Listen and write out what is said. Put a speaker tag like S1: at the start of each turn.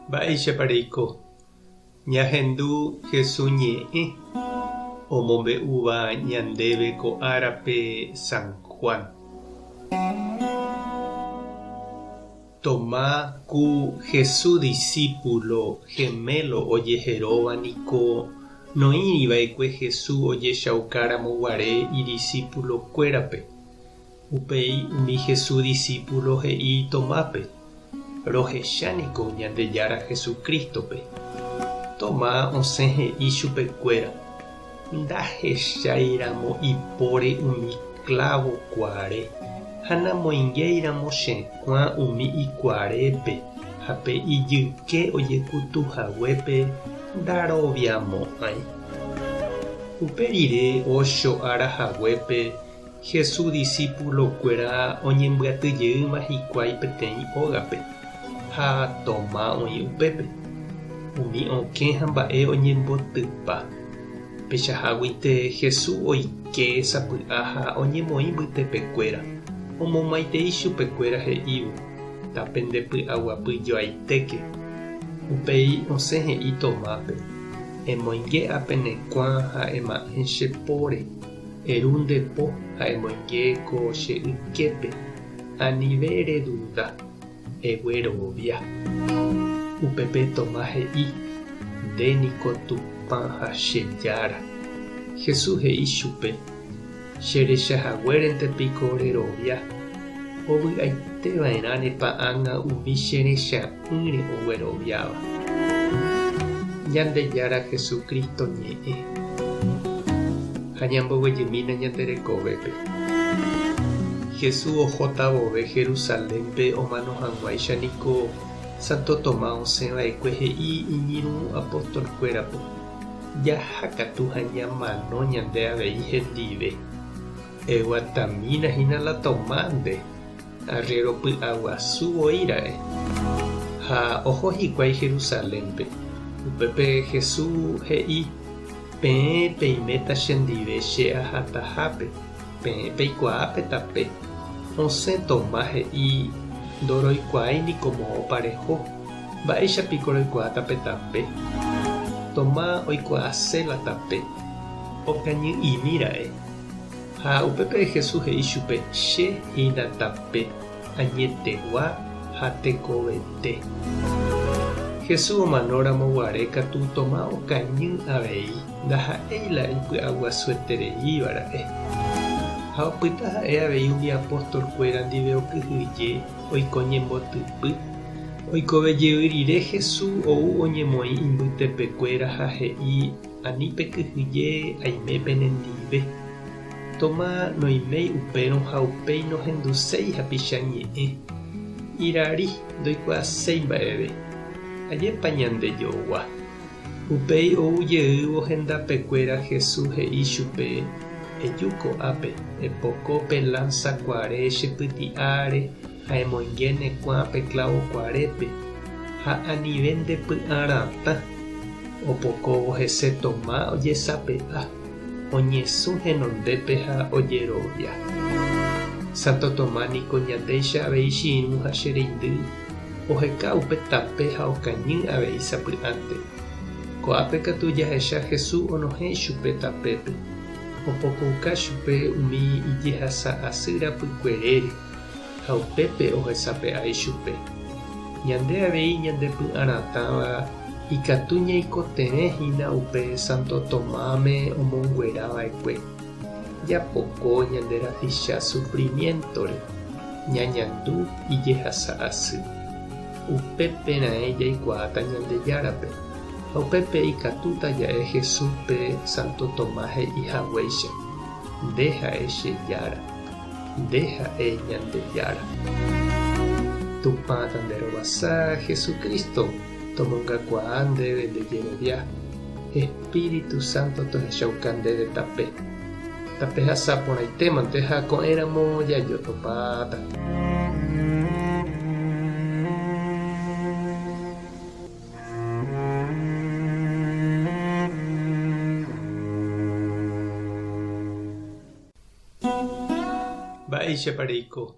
S1: Mba'éichapa reiko? Ñahendu Jesús ñe'ẽ omombe'úva ñandéve ko árape San Juan. Tomás ku Jesús disípulo gemelo ojeheróva niko noĩri va'ekue Jesús ojechaukáramo guare idisípulokuérape. Upéi umi Jesús disípulo he'i Tomápe, Rohecha niko Ñandejára Jesucrístope. Tomás osẽ he'i chupekuéra, Ndahechái ramo ipóre umi klávo kuare, ha namoingéi ramo che kuã umi ikuarépe ha pe ijyke ojekutu haguépe ndaroviamo'ãi. Upe rire ocho ára haguépe Jesús disípulokuéra oñembyaty jeýma hikuái peteĩ ógape, ha Toma oĩ upépe. Umi okẽ ha mba'e oñembotypa. Peichaháguinte Jesús oike sapy'a ha oñemoĩ mbytepekuéra, omomaitei chupekuéra he'ívo, Tapendepy'aguapy joaitéke. Upéi osẽ he'i Tomápe, Emoinge ápe ne kuã ha ema'ẽ che póre. Eru nde po ha emoinge ko che yképe, anive reduda, eguerovia. Upépe Tomás he'i, Nde niko Tupã ha che Jára. Jesús he'i chupe, Che recha haguérente piko rerovia, ovy'aite va'erãnepa ág̃a umi che recha'ỹre ogueroviáva. Ñandejára Jesucristo ñe'ẽ. Ha ñamboguejymína ñande rekovépe. Jesús ohóta vove Jerusalénpe omano hag̃uáicha niko Santo Tomás osẽ va'ekue he'i iñirũ apóstolkuérape, Jaha katu ha ñamano ñande avei hendive. Eguatamína hína la Tomás nde, arriéro py'aguasu voi ra'e. Ha oho hikuái Jerusalénpe. Upépe Jesús he'i, Peẽ peiméta chendive che ahatahápe, peẽ peikuaa pe tape. Osẽ Tomás he'i, Ndoroikuaái niko moõpa reho, mba'éicha piko roikuaáta pe tape? Tomás oikuaase la tape, okañy'imi ra'e. Ha upépe Jesús he'i chupe, Che hína tape, añetegua ha tekovete. Jesús omanóramo guare katu Tomás okañy avei, ndaha'éi la ipy'aguasuetereíva ra'e. Ha opyta ha'e avei umi apóstol-kuéra ndive okyhyje oiko ñembotypy. Oikove jey rire Jesús ou oñemoĩ imbytepekuéra ha he'i Ani pekyhyje aime penendive. Toma noiméi upérõ ha upéi nohenduséi hapicha ñe'ẽ. Irari ndoikuaaséi mba'eve. Ajépa ñande jogua. Upéi ou jeývo hendapekuéra Jesús he'i chupe, Eju ko'ápe, epoko pe lánsa kuare che pyti'áre ha emoinge ne kuã pe klávo kuarépe, ha anive nde py'a ratã. Opokóvo hese Toma ojesape'a, oñesũ henondépe ha ojerovia. Santo Toma niko ñandéicha avei che irũ ha che reindy, oheka upe tape ha okañy avei sapy'ánte. Ko'ápe katu jahecha Jesús onohẽ ichupe tapépe, opokouka chupe umi ijehasa asy rapykuerére ha upépe ohesape'a ichupe. Ñande avei ñande py'aratãva ikatu ñaikotevẽ hína upe Santo Tomáme omonguera va'ekue. Japoko ñande rapicha sufrimiéntore, ñañandu ijehasa asy. Upépe raẽ jaikuaáta Ñandejárape, ha upépe ikatúta ja'e Jesúspe Santo Tomás he'i haguéicha, Nde ha'e che Jára. Nde ha'e Ñandejára. Tupã tanderovasa, Jesucristo tomongakuaa ndéve nde jerovia, Espíritu Santo tohechauka ndéve tape. Tapehasa porãitémante ha ko'ẽramo jajotopáta. Mba'éichapa reiko?